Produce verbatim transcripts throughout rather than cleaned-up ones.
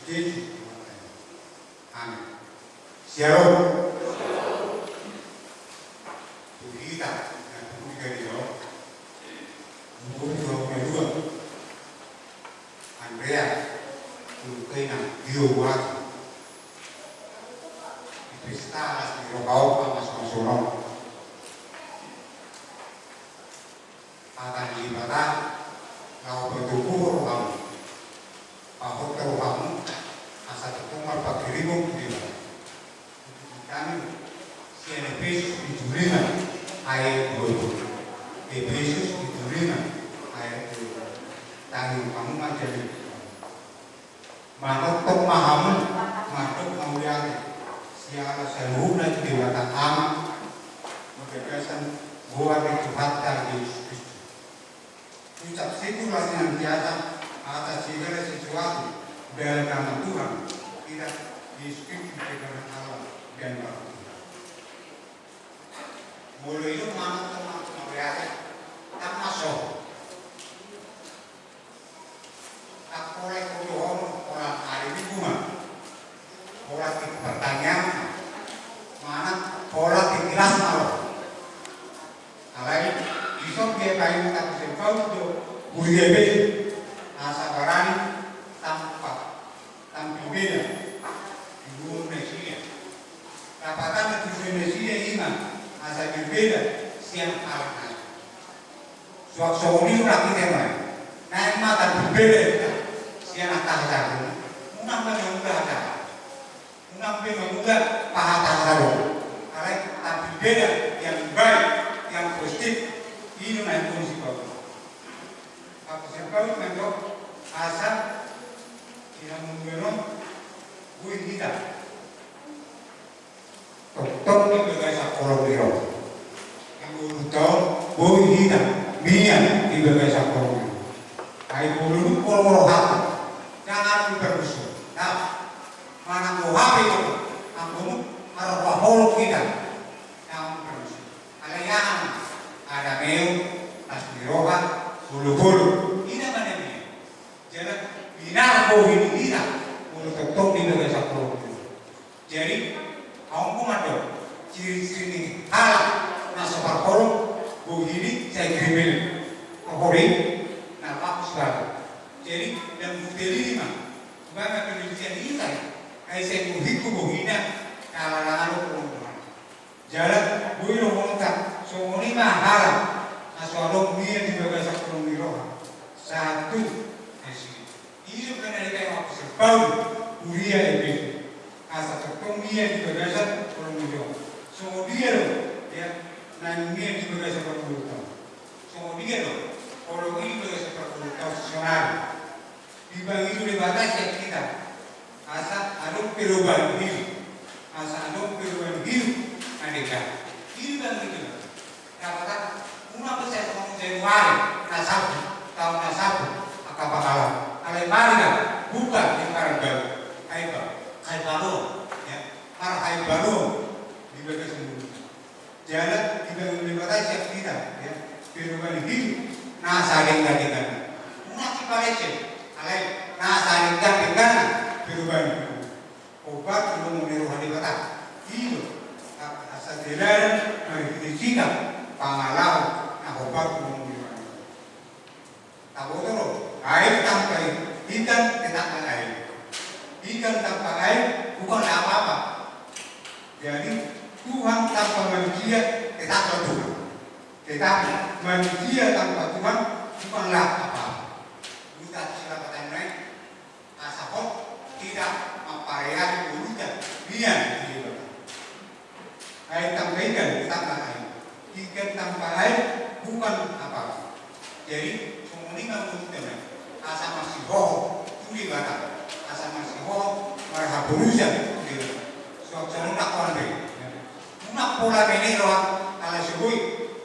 Yesus Tuhan kami. Amin. Syalom. Tu hita na tumundalhon i, umur dua puluh dua. Andrea, tu kena dio buat. Di pesta las ni roha on, amas-amas on. Hata ni Debata, laho patubu rohamu. Pahot rohamu, asa tongtong marpanghirimon tu Debata. Hami, sian Epesus pitu lima ayat dua puluh. Epesus pitu lima ayat dua puluh. Tangi hamu ma jadi. Manongtong ma hamu, mandok mauliate, siala saluhutna tu Debata Ama, di bagasan goar ni Tuhanta Jesus Kristus. Ucap syukur ma senantiasa atas segala sesuatu dalam nama Tuhan kita Yesus Kristus, di hadapan Allah dan Bapa. Molo i do manongtong, manongtong mauliate, tangkas on. Ndang pola i, pola on, pola ari Minggu ma, pola di pertanian, manang pola di kilas ma ro. Alai dison dia kayu taku sempau do, huria be, asa barani tampak, tampil beda di umur nasida. Dapotan na tujuan nasida i ma asa berbeda sian halak na lain. Suang songon i do nang hita nuaeng. Naeng ma tampil beda hita sian angka hasadongan. Unang be mangula hasadongan. Unang be mangula pahata hasadongan. Alai tampil beda yang baik, yang positif. I do na ingkon si Paulus. Apostel Paulus mandok asa di hamuliaon on boi hita tongtong di bagasan holong ni roha. Di ngolunta on boi hita mian di bagasan holong ni roha. Ai molo dung holong rohanta, ndang adong diparmusu. Nah, manang boha pe i, anggo dung marholong hita, ndang adong diparmusu. Alai aha? Adong do las ni roha, holong-holong. I do na mian. Jala pinarbohi ni hita molo tongtong di bagasan holong. Jadi, ahu pe mandok, ciri-ciri ni halak na so parholong, bohina sai kriminal. Pokokna na bagus banget. Jadi, dan bukti ini mah, bukan penelitian ini kan, ai sai bohina, bohina, kalau lalu Jala boi rohanta songon i ma halak na so adong mian di bagasan holong ni roha sahat tu nasida. I do na nidok ni apostel Paulus tu huria Epesus, asa tongtong mian di bagasan holong ni roha. Songon dia do, ya, na mian di bagasan holong ni roha? Songon dia do holong i di bagasan holong ni roha? Sonari dipangido Debata sian hita asa adong perubahan hidup, asa adong perubahan hidup na denggan. I do dipangido Debata. Dapot unang be sai songon Januari na salpu, taon na salpu, angka pangalaho. Alai mari ma buka lembaran baru. Ai ba, ai baru, ya, marhaimbaruon di bagasan ngolu. Jala dipangido Debata sian hita, ya, perubahan hidup na sadenggan-dengganna. Unang dipalecehon, alai na sadenggan-dengganna perubahan hidup. Hombar tu lomo ni roha ni Debata. I do, asa teladan marhite sikap pangalaho na hombar tu lomo ni roha ni Debata. Taboto do, air tanpa ikan tetaplah air. Ikan tanpa air bukanlah apa-apa. Jadi, Tuhan tanpa manusia tetaplah Tuhan. Tetapi, manusia tanpa Tuhan bukanlah apa-apa. Huta silapatan naik, asa hot, tidak mamparehari urutan, biar di Debata. Air tanpa ikan, tetaplah air. Ikan tanpa air bukan apa-apa. Jadi, songon i ma ngolunta, asa marsihohot tu Debata, asa marsihohot marhaporusan tu Debata. Suang songon i ma tu hita. Unang pola mene roha ala so boi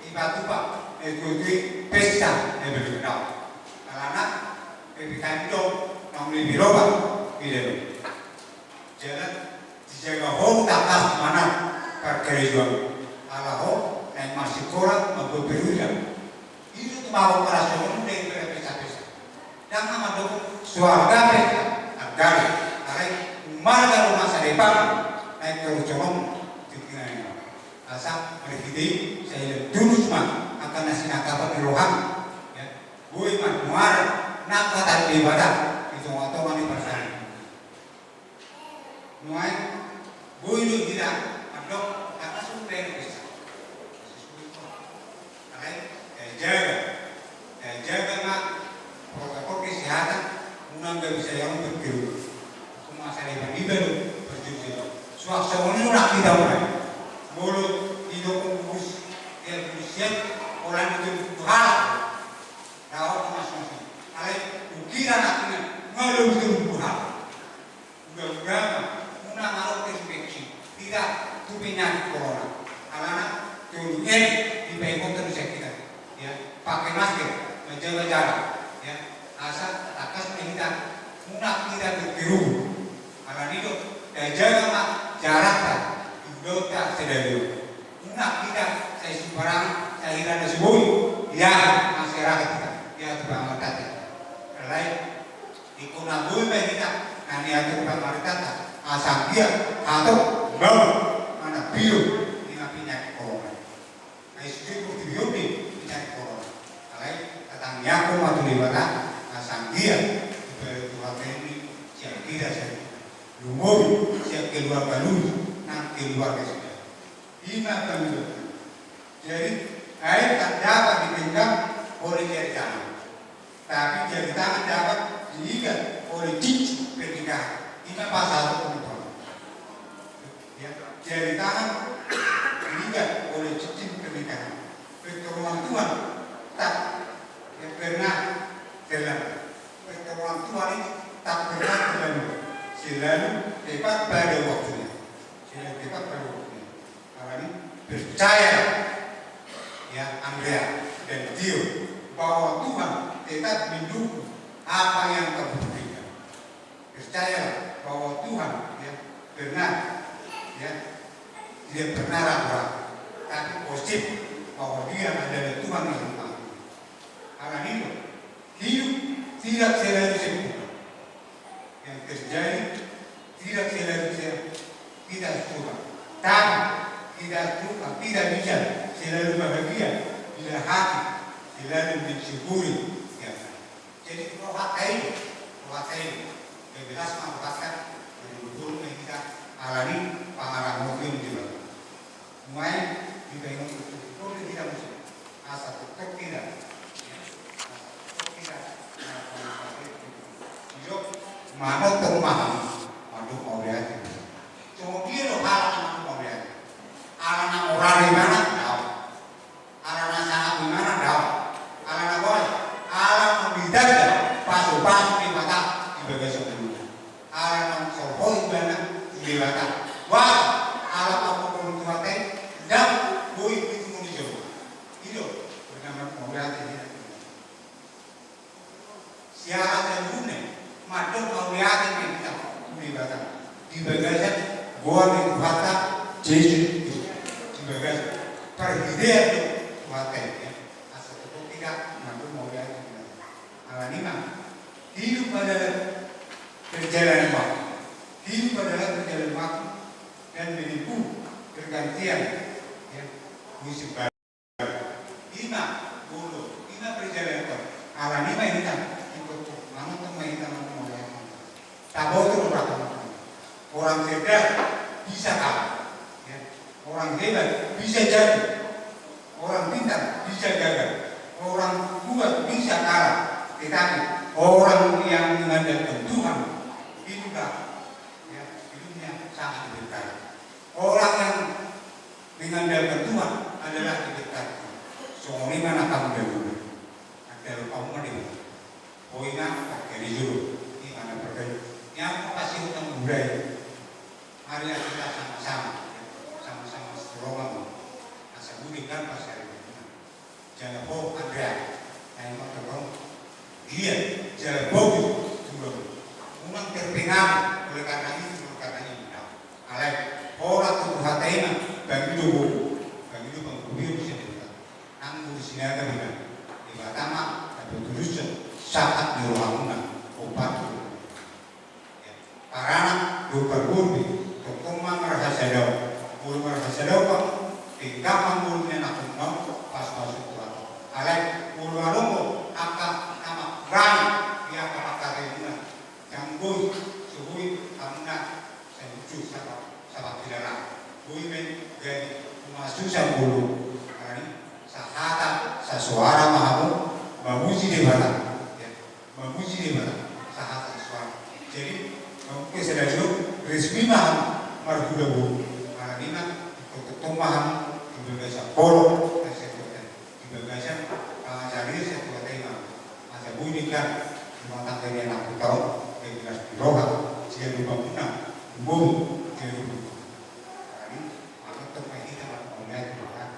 dipatupa na tuatua i pesta na bergedau. Alana pe pe tandok na uli biroba, beda do. Jala dijaga ho tangkas ma na parkarejoan. Ala ho naeng marsikola, mamboan peruda. I do tumangkok ala songon i, ndang i pesta-pesta. Ndang na mandok suarga pesta, ndang. Marga do masa depan na ingkon songon tingki na nian. Asa marhite i sai lam tulus ma angka na sinangkapan ni roham. Ya, boi ma muar nang hata ni Debata di tongatonga ni parsaripeon. Nuaeng boi do hita mandok angka sumber desa. Alai, eh, jaga, eh, jaga ma protokol kesehatan, unang gabe sai adong berkerumun. Cuma sai bani baru berjudi. Suang songon i unang hita mulai. Molo didok urusan kepolisian, orang itu halak. Daon masuk. Alai, ukira nanti, molo itu halak. Undang-undang, unang adong terinfeksi. Tidak, tu penyakit corona. Alana, tolu M dipaingothon sian hita. Ya, pakai masker, menjaga jarak. Ya, asa tangkas ma hita, unang hita berkerumun. Alani do, tajaga ma jarakta, tu ulaonta sadari on. Unang hita sai sembarangan, sai hira na so boi, ya, masyarakat hita, ya, tu pangamatanta. Alai, ingkon na boi ma hita na niatur pamarentanta, asa anggiat hatop, bau, mana pilu, di na penyakit corona. Ai sude portibi on di penyakit corona. Alai, tatangiangkon ma tu Debata, asa anggiat, supaya Tuhan ini, sian hita, sian lumobi, sian keluarga Lubis, nang keluarga sude. I ma pangidoan. Jadi, air tak dapat digenggam oleh jari tangan. Tapi jari tangan dapat diikat oleh cincin pernikahan. I ma pasahaton ni Tuhan. Ya, jari tangan diikat oleh cincin pernikahan. Pertolongan Tuhan tak, ya, pernah terlambat. Pertolongan Tuhan ini tak pernah terlambat. Selalu tepat pada waktunya. Selalu tepat pada waktunya. Alani, percayalah, ya, Andrea dan Tio, bahwa Tuhan tetap mendukung apa yang kamu pikirkan. Percayalah bahwa Tuhan, ya, benar, ya, tidak pernah ragu-ragu. Tapi positif bahwa Dia adalah Tuhan yang mampu. Alani do, hidup tidak selalu sempurna. Yang terjadi tidak selalu se-, kita suka. Tapi kita suka, kita bisa selalu bahagia bila hati selalu mensyukuri. Ya. Jadi rohanta i, rohanta i. Yang jelas ma rohanta, jadi betul kita alani pangalaman di dalam. Nuaeng dibaen on tu hita muse. Asa tongtong hita. Asa tongtong hita. Didok, manongtong ma hamu, mandok mauliate. Songon dia do halak na mandok mauliate? Ala na morale ibana? Daong. Ala na sangap ibana? Daong. Ala na boha? Ala na ditanda pasupasu ni Debata di bagasan ngoluna. Ala na so boi ibana tu Debata. Wah, ala pangkophon ni Tuhanta i, ndang boi pitu ngolu ni jolma. I do, bernama mauliate hita. Siala saluhutna, mandok mauliate ma hita tu Debata. Di bagasan goar ni Tuhanta Jesus Kristus. Di bagasan parhidean ni Tuhanta i. Asa tongtong hita mandok mauliate ma hita. Alani ma, hidup adalah perjalanan waktu. Hidup adalah perjalanan waktu dan menempuh pergantian, ya, musim baru. I ma, bodo, i ma perjalanan waktu. Alani ma hita, ikut, manongtong ma hita, manongtong ma hita. Taboto do rohanta. Orang cerdas bisa kalah. Ya. Orang hebat bisa jatuh. Orang pintar bisa gagal. Orang kuat bisa kalah. Tetapi orang yang mengandalkan Tuhan, itulah, ya, hidupnya sangat berkah. Orang yang mengandalkan Tuhan adalah diberkati. Songon i ma na hamu dainang. Andalhon hamu ma Debata. Poina, pakai di juru. Di mana percaya? Yang pasti utang budaya. Mari kita sama-sama, sama-sama strong. Asa budi kan pas hari ini. Jala ho, Andrea, na i ma torong. Dia, jala bagus, tulang. Unang terpengaruh oleh karena itu, oleh karena ini. Alai, horas tu Tuhanta i ma, pangido ho, pangido pangkubion sian Debata. Nang molo Sinaga bilang, Debata ma, na patulushon, sahat ni rohamuna, opat. Ya, paranak, dohot Denggan ma ngolu ni anakmu, pasupasu Tuhan. Alai molo adong do angka na mangkurangi di angka pangkataion, ndang boi, so boi hamuna sai uju saba, saba pilara. Boi ma gabe masusa ngolu. Alani sahata sasuara ma hamu mamuji Debata. Ya. Mamuji Debata, sahata sasuara. Jadi, mamuji sadari on, resmi ma hamu marhula boru. Alani i ma, tongtong ma hamu di bagasan holong ni Siantuatta i, di bagasan pangajari ni Siantuatta i ma. Asa boi denggan rumah tangga ni anakmu on, gabe las ni roha, sian lubang muna, lumobi, sian lubang muna. Alani i, manongtong ma hita marmauliate tu Tuhan.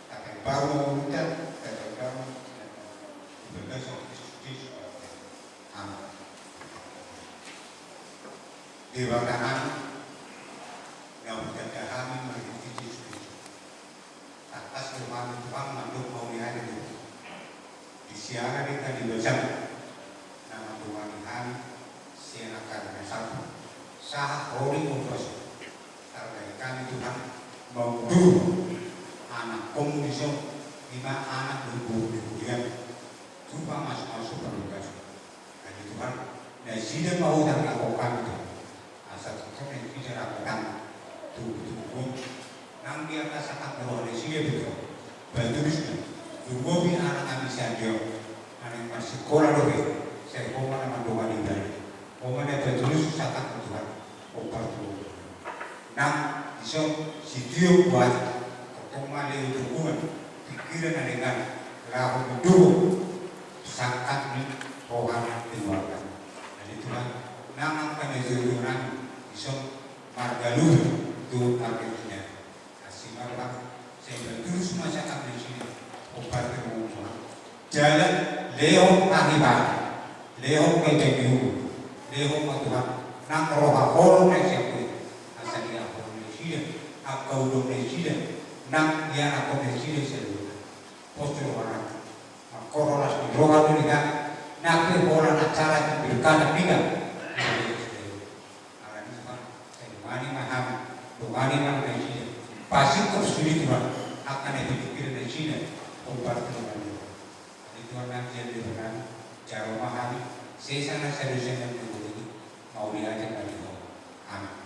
Tatahi baru ma ngolunta, tatahi baru ma. Di bagasan Kristus Jesus. Amen. Debata nami, na hutanda hami marhite Jesus Kristus. Tangkas do hami Tuhan mandok mauliate tu Ho. Di siala ni haliluasan na mandongani hami sian angka ari na salpu, sahat hami tu ombas on. Tarbahen hami Tuhan mangudurhon anakkonmu dison, i ma anak dohot boru ni huriam. Tupa masumasu parbagason. Alani Tuhan, nasida ma hutangihon hami Tuhan. Asa tongtong nasida ramotan tu tubuan. Nang di angka sangkap ni roha nasida pe Tuhan, patulus ma. Lumobi anak nami si Andi on, na naeng marsikola dope, sai Ho ma na mandongani ibana. Ho ma na patulus sangkap Tuhan. Hombar tu Ho. Nang dison sitio buat, tongtong ma lehon hubungan, pikiran na denggan, laho mandukung sangkap ni roha ni keluarga. Jadi Tuhan, nang angka na joujou nami dison margaluhan tu Argentina. Asi ma roham, sai patulus ma sangkap nasida, hombar tu Ho Tuhan. Jala lehon hahibaan, lehon hajolmaon, lehon ma Tuhan nang roha holong na sian Ho i, asa diampehon nasida angka ulaon nasida nang ianakhon nasida saluhutna. Pos rohanami, mangkorhon las ni roha do di hami, nang pe holan acara di berkatan niba. Alani Tuhan, sai dongani ma hami, dongani ma nasida. Pasingkop sude Tuhan angka na pingkiran nasida, hombar tu Ho. Alani Tuhan nami, jalo ma hami, sesa nang sadosa nami na godang i, mauliate ma di Ho. Amen.